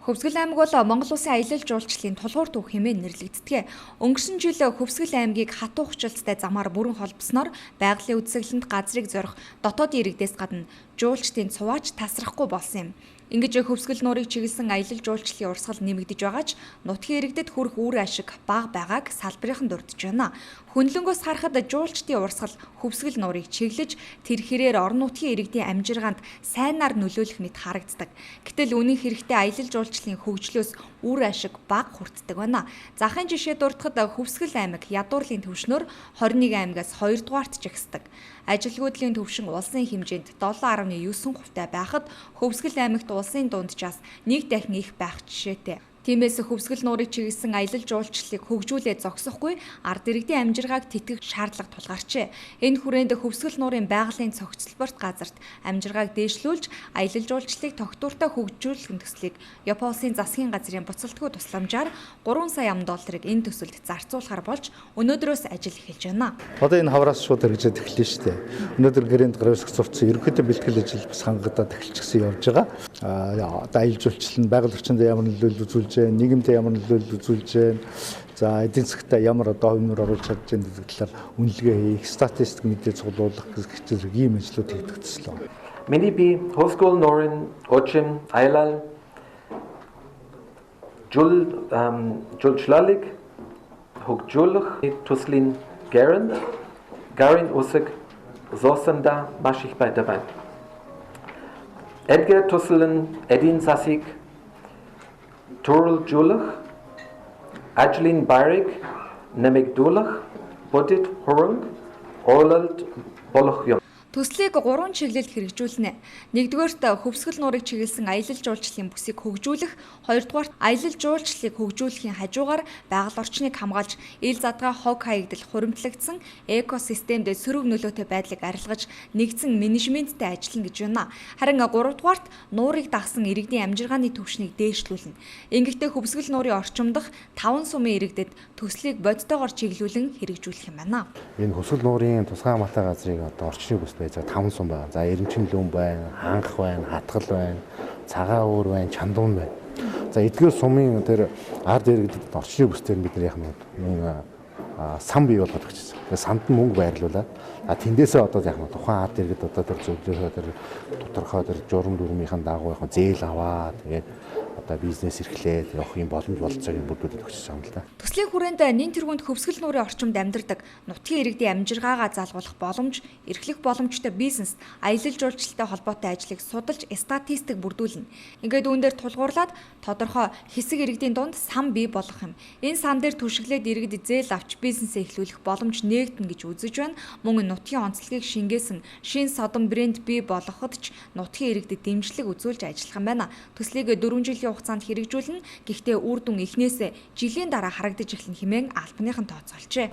Хөвсгөл аймаг бол Монгол Улсын аялал жуулчлалын тулгуур төв хэмээн нэрлэгддэг. Өнгөрсөн жил Хөвсгөл аймгийг хатуу хүчилттэй замаар бүрэн холбосноор байгалийн үзэсгэлэнт газрыг зорих дотоодын иргэдээс гадна жуулчдын цуваач тасрахгүй болсон юм. Ингэж Хөвсгөл нуурыг чиглэсэн аялал жуулчлалын урсгал нэмэгдэж байгаа ч нутгийн иргэдэд хүрэх үр ашиг бага байгааг салбарынхан дурдж байна. Хөндлөнгөөс харахад жуулчдын урсгал Хөвсгөл нуурыг чиглэж тэр хэрээр орон нутгийн иргэдийн амжиргаанд сайнаар нөлөөлөх мэт харагддаг. Гэтэл үнэн хэрэгтээ аялал жуулчлалын хөгжлөөс үр ашиг бага хүртдэг байна. Захын жишээ дурдахад Хөвсгөл аймаг ядуурлын түвшнөөр 21 аймагаас 2 дугаарт жагсдаг. Ажилгүйдлийн түвшин улсын хэмжээнд 7.9% байхад Хөвсгөл аймагт улсын дунджаас нэг дахин их байх жишээтэй. Тиймээс Хөвсгөл нуурыг чиглэсэн аялал жуулчлалыг хөгжүүлээ зогсохгүй ард иргэдийн амжиргааг тэтгэх шаардлага тулгарчээ. Энэ хүрээнд Хөвсгөл нуурын байгалийн цогцлборт газарт амжиргааг дээшлүүлж аялал жуулчлалыг тогтвортой хөгжүүлэх төслийг Япон улсын засгийн газрын буцалтгүй тусламжаар 3 сая ам долларыг энэ төсөлд зарцуулахар болж өнөөдрөөс ажил эхэлж байна. Одоо энэ хавраас шууд хэрэгжээд эхэллээ шүү дээ. Өнөөдөр гэрээнд гараас зурцсан ерөнхийдөө бэлтгэл ажил бас хангагдаад эхэлчихсэн явж байгаа. Одоо аялал жуулчлал нь байгаль орчинд ямар нөлөөлөл үзүүлж байна, нийгэмдээ ямар нөлөөлөл үзүүлж байна, за эдийн засгтаа ямар одоо хувь нөр оруулж чадж байна гэдэг талаар үнэлгээ хийх, статистик мэдээ цуглуулах гэх зэрэг ийм ажлууд хийгдэх төслөө. Миний би Хөвсгөл нуурын орчин аялал жуулчлалыг хөгжүүлэх төслийн гэрээнд Гарин Усаг зоосондоо маш их баяртай байна. Эдгээр төсөл нь эдийн засгийг төрөлжүүлэх, ажлын байрыг нэмэгдүүлэх, бодит хөрөнгө оруулалт болох юм. Төслийг 3 чиглэлд хэрэгжүүлнэ. Нэгдүгээрт Хөвсгөл нуурыг чиглэсэн аялал жуулчлалын бүсийг хөгжүүлэх, хоёрдугаарт аялал жуулчлалыг хөгжүүлэхийн хажуугаар байгаль орчныг хамгаалж, ил задгай хог хаягдал хуримтлагдсан экосистемд сөрөг нөлөөтэй байдлыг арилгаж, нэгдсэн менежменттэй ажиллана гэж байна. Харин гуравдугаарт нуурыг дагсан иргэдийн амжиргааны түвшнийг дээшлүүлнэ. Ингэхдээ Хөвсгөл нуурын орчимдох 5 сумын иргэдэд төслийг бодитойгоор чиглүүлэн хэрэгжүүлэх юм байна. Энэ Хөвсгөл нуурын тусгай хамгаалалтын газрыг одоо орчны бүс байж байгаа 5 сум байна. За Эрэмчин лүн байна, Хангах байна, Хатгал байна, Цагаан уур байна, Чандуун байна. За эдгээр сумын тэр ард иргэдэд орчны бүс дээр бид нар яг нэг сан бий болгоод өгчихсэн. Тэгээ санд нь мөнгө байрлуулад а тэндээсээ одоо яг тухайн ард иргэд одоо тэр зөвлөлөө тэр тодорхой тэр журам дүрмийнхэн дагуу яг зээл аваа тэгээд одоо бизнес эрхлээд явах юм боломж бололцоог бүрдүүлээд өгч байгаа юм л да. Төслийн хүрээнд нэн тэргуунд Хөвсгөл нуурын орчимд амьдардаг нутгийн иргэдийн амжиргаагаа залгуулах боломж, эрхлэх боломжтой бизнес, аялал жуулчлалтай холбоотой ажлыг судалж статистик бүрдүүлнэ. Ингээд үүн дээр тулгуурлаад тодорхой хэсэг иргэдийн дунд сан бий болгох юм. Энэ сан дээр түшиглээд иргэд зээл авч бизнесээ эхлүүлэх боломж нээгдэнэ гэж үзэж байна. Мөн нутгийн онцлогийг шингээсэн шин содон брэнд бий болгоход ч нутгийн иргэдэд дэмжлэг үзүүлж ажиллах юм байна. Төслийг 4 жилийн хугацаанд хэрэгжүүлнэ. Гэхдээ үр дүн эхнээс жилийн дараа харагдаж эхэлнэ хэмээн албаныхан тооцоолжээ.